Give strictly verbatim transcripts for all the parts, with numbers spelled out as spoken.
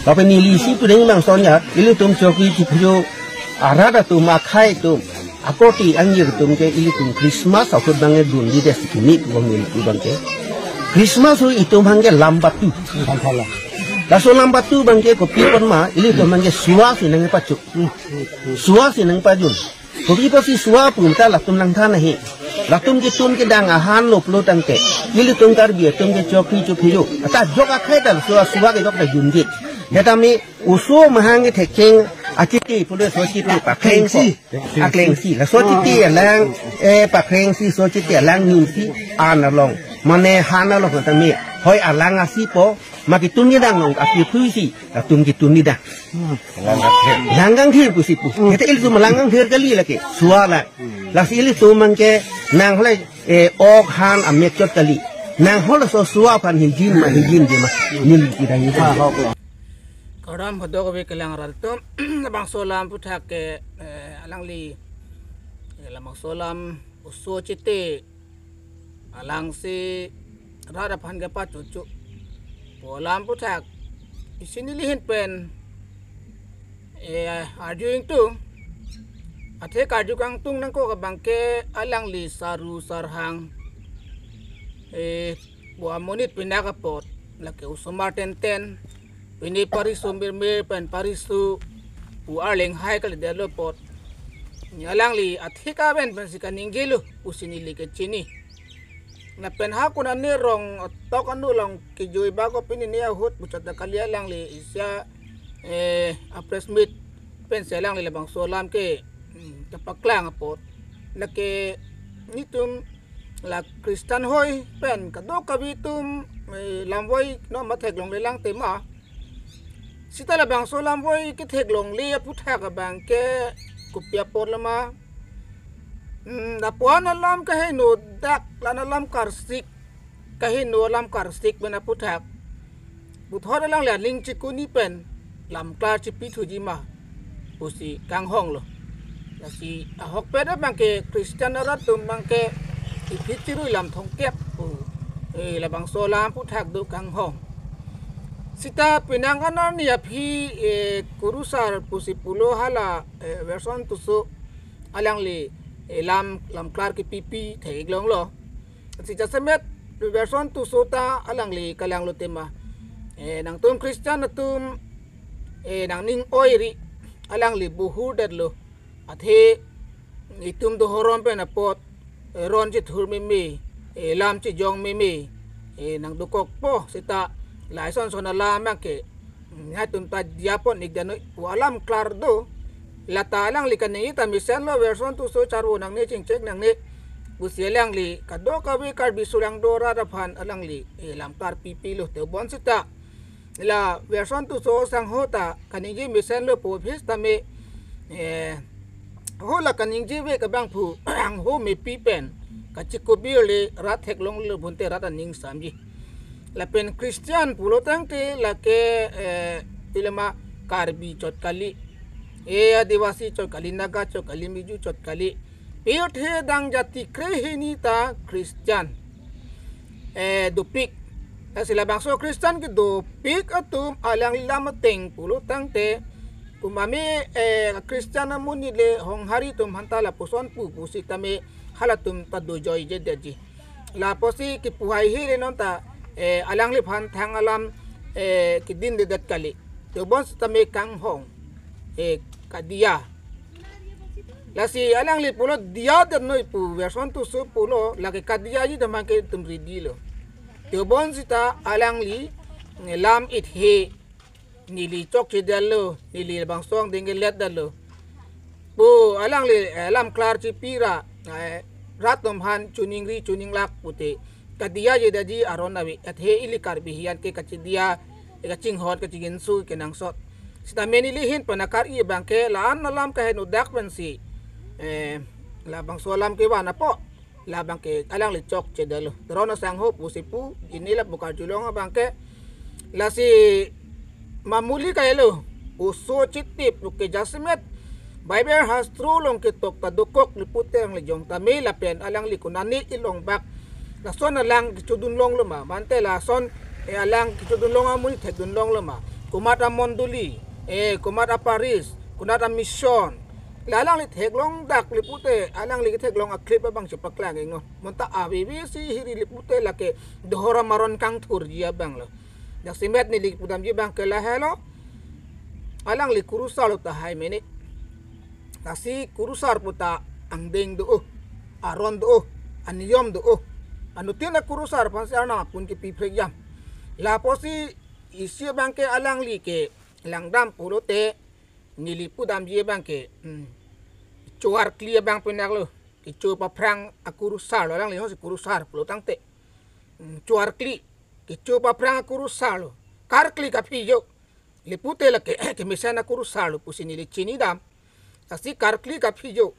Lapen neli isi pu deng bang son ya, ilitum chokri chiphijo arat atum akhai atum, akorte angjir atum ke ilitum Christmas ahut bang dunde desi kimi pu neli pu bang ke. Christmas hu itum bang ke lam batu. Laso lam batu bang ke kopi pon ma, ilitum bang ke sua si nangpacho. Sua si nangpajun. Kopi pusi sua pu ta latum langthan ahi. Latum ketun kedang ahan lo pulo tangte, ilitum Karbi atum ke chokri chophijo, ata jok akhai ta sua, sua ke jok ta junji. Setame oso mahang kethekcheng achiti pulo so chiti pakrengsi. Akrengsi. Laso chiti alang, eh, pakrengsi, so chiti alang nyungsi an along. Mane han along tame. Hoi alang asi po, ma ketun kedang along, api phui si, latum ketun kedang. Langkangthir pusi pu. Kete ilitum langkangthir kali lake. Sua la. Lasi ilitum bang ke nang hole, eh, ok han amek chot kali. Nang hole so sua aphan hijin ma hijin je ma. Neli kita ini. Kardom, hodok ave kelang rat atum. Labangso alam aphuthak ke, eh, alangli, eh, labangso alam oso chiti alangsi rat aphan kepachocho pu alam aphuthak isi neli ahin pen, eh, arjuing tu, athe karju kangtung nangkok abang ke alangli saru sarhang, eh, pu amonit pinak apot, lake osomar tenten, pine pariso mirmir pen pariso pu arleng hai kalidetlo apot, alangli athik aven pensi kaningjelo pusi neli kechini. Lapen ha konane rong tok anu along kejui bak ko pini ne ahut puchot ta kali alangli isi a, eh, a press meet pensi alangli labangso alam ke, hmm, kepaklang apot. Lake nelitum la Christian hoi pen kadokave atum, eh, lamvoi no ma theklonglelang tema. Seta labangso lamvoi ketheklongle aphuthak abang ke kopi apot lo ma. Hmm, lapuan alam kaheno dak, la-an alam karsik, kaheno alam karsik pen aphuthak puthot alangli aning chikuni pen lamklar chipithuji ma pusi kanghonglo. Lasi ahokpet abang ke Christian arat atum abang ke iphi chirui lam thomkep pu, eh, labangso alam aphuthak do kanghong. Seta penang anerni aphi, eh, kurusar pusi pulo hala, eh, Werson Tisso alangli, eh, lam, lamklar kepipi theklonglo. Si jasemet Werson Tisso ta alangli kalanglo tema. Eh, nangtum Christian atum, eh, nangning oiri alangli buhurdetlo. Athe itum do horom pen apot, eh, ron chithur meme, eh, lam chijong meme, eh, nangdokokpo seta lason son alam abang ke nangtum ta diya pon-ik dano pu alam klar do. Lata alangli kaningje ta mesenlo, Werson Tisso charvo nangne, chingchek nangne pusi alangli kadokave Karbi sulang do rat aphan alangli, eh, lamklar pipilo. Tebon seta la Werson Tisso sangho ta kaningje mesenlo pu aphi setame, eh, ho la kaningjevek abangphu angho mepi pen kachikobirle rat theklonglo bonte rat aning samji. Lapen Christian pulo tangte lake, eh, pilema Karbi chot kali, eh, Adivasi chot kali, Naga chot kali, Miju chot kali. Pirthe adang jati krehini ta Christian, eh, dopik. Lasi labangso Christian kedopik atum alangli lam ateng pulo tangte, kumame, eh, Christian amonit le honghari atum aphanta lapuson pu pusitame halatum ta dojoijedetji. Lapusi kipu haihe le non ta, eh, alangliphan thang alam, eh, kedindedet kali. Tebon setame kanghong, eh, kadiya. Lasi alangli pulo diyadet noi pu Werson Tisso pulo, lake kadiyaji damang ke itum ridilo. Tebon seta alangli, eh, lam ithe, neli chokchedetlo, neli bangso angdeng keletdetlo pu alangli, eh, lamklar chipi ra, eh, rat atum aphan choningri choninglak pute kadiyajedetji aron ave. Athe ili Karbi hiyan ke kachediya, eh, kachinghon kachinginso kenangsot. Sitame neli ahin pen akar-i abang ke la-an alam kaheno dak pensi, eh, labangso alam kevan apot labang ke alangli chokchedetlo. Ron asangho pusi pu, ili lapu karjulong abang ke. Lasi mamuli kailo, oso chitip lo ke jasemet Bible hastro along ketok ta dokoklo pute alangli jong tame lapen alangli konane ilong bak lason alang kechodunlonglo ma, mante lason, eh, alang kechodunlong amonit thekdunlonglo ma. komat amondoli, eh, komat aparish, komat amisyon. La alangli theklong dak le pute, alangli ketheklong a-clip abang chepaklang ingno. Bonta avi-vi si hiri le pute lake dhorom aron kangthurji abang lo. Jasemet neli pudamji abang ke lahelo. Alangli kurusar lo tahai mene. Lasi kurusar puta angdeng do-o, aron do-o, aniyom do-o. Anuttin akurusar aphansi Arnam apun kepi prekjam. Lapusi isi abang ke alangli kelangdam pulote neli pudamji abang ke, hmm, kecho arkli abang pen lo. Kecho paphrang akurusar lo, alangli hosi kurusar pulo tangte. Hmm, kecho arkli, kecho paphrang akurusar lo. Karkli kaphi jo. Le pute lake kemesen akurusar lo pusi neli chinidam. Lasi karkli kaphi jo.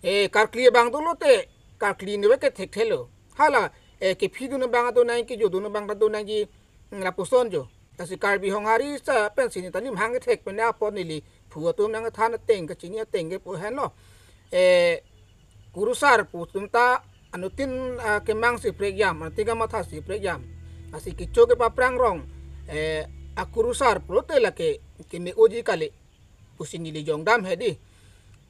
Eh, karkli abang dolo te, karkli neve ke thekthe lo. Hala, eh, kephidun abang do nangji, kejodun abang do nangji, hmm, lapuson jo. Lasi Karbi Honghari sa pensi neta lim hang kethek pen apot neli phu atum nangthan ateng, kachini ateng ke pu henlo. Eh, kurusar pu atum ta anuttin, ah, kemang si prekjam, anuttin kamathasi prekjam. Lasi kecho kepaphrang rong, eh, akurusar pulote lake keme-oji kali pusi neli jongdam hedi.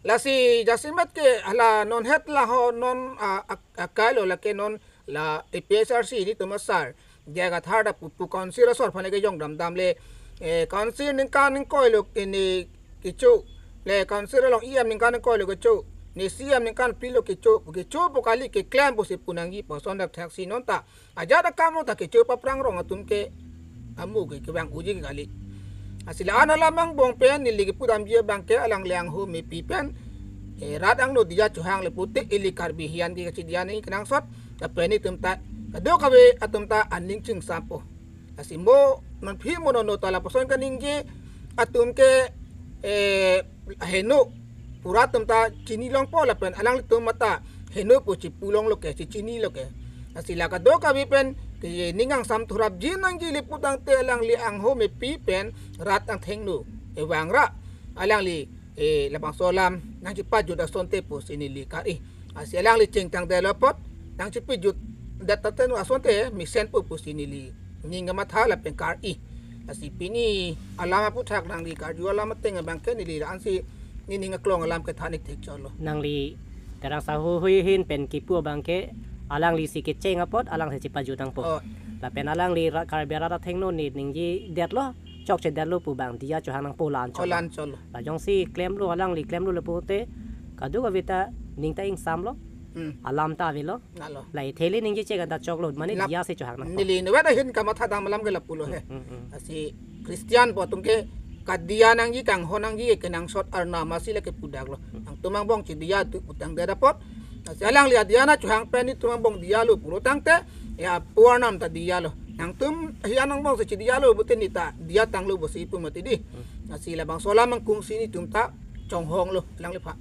Lasi jasemet ke hala non het laho non, ah, ak-, akai lo lake non la A P H L C netum asar. Jagat har da pu pu council asor aphan ke jongdamdam le, eh, council ningkan ingkoi lo ke ne kecho. Le council along E M ningkan ingkoi lo kecho. Ne C M ningkan phli lo kecho. Kecho pu kali keklem pusi pu nangji puson dak thaksi non ta. Ajat akam lo ta kecho paphrang rong atum ke amu ke kevang-oji kali. Lasi la-an alam angbong pen neli kepudamji abang ke alangli angho mepi pen, eh, rat angno diya chohang le pute ili Karbi hiyan ke kachidiya nangji kenangsot, lapen netum ta kadokave atum ta aning chingsampo. Lasi mo non phi mo non no ta lapuson kaningje atum ke, eh, heno pura atum ta chini longpo lapen alanglitum mata heno pu chipu longlo ke, chichini lo ke. Lasi la kadokave pen ke ning angsam thurapji nangji le pu tangte alangli angho mepi pen rat angthengno evangra alangli, eh, labangso alam nangchipajut asonte pusi neli kar-i. Lasi alangli chingthang detlo apot nangchipajut det ta tenu asonte mesenpo pusi neli ning kamatha lapen kar-i. Lasi pini alam aputhak nangli karju alam ateng abang ke neli la-ansi nening aklong alam kethan ik thekchotlo. Nangli Terang Sahu hui hin pen kipu abang ke alangli si kecheng apot alangli chipajut nangpo. Oh. Lapen alangli ra-, Karbi arat athengno ne ningje detlo, chokche detlo pu abang diya chohang nangpo la-an chotlo. Oh, la-an chotlo. La jongsi klemlo, alangli klemlo le pute kadokave ta ning ta ingsamlo. Hmm. Alam ta avelo. Lalo. La ithele ningje che kanta choklo, mane Lap-, diya si chohang nangpo. Neli nove ta hin kamathadam alam ke lapulo he. Hmm, hmm, hmm. Lasi Christian pu atum ke kadiya nangji, kangho nangji kenangsot Arnam asi lake pudaklo. Hmm. Nangtum angbong chidiya tu putang det apot. Lasi alangli adiya nangchohang pen netum angbong diyalo pulo tangte, ya pu Arnam ta diyalo. Nangtum hiyan angbong si chidiyalo pute neta diya tanglo pusi pu mati di. Hmm. Lasi labangso alam angkung si netum ta chonghonglo, alangliphan.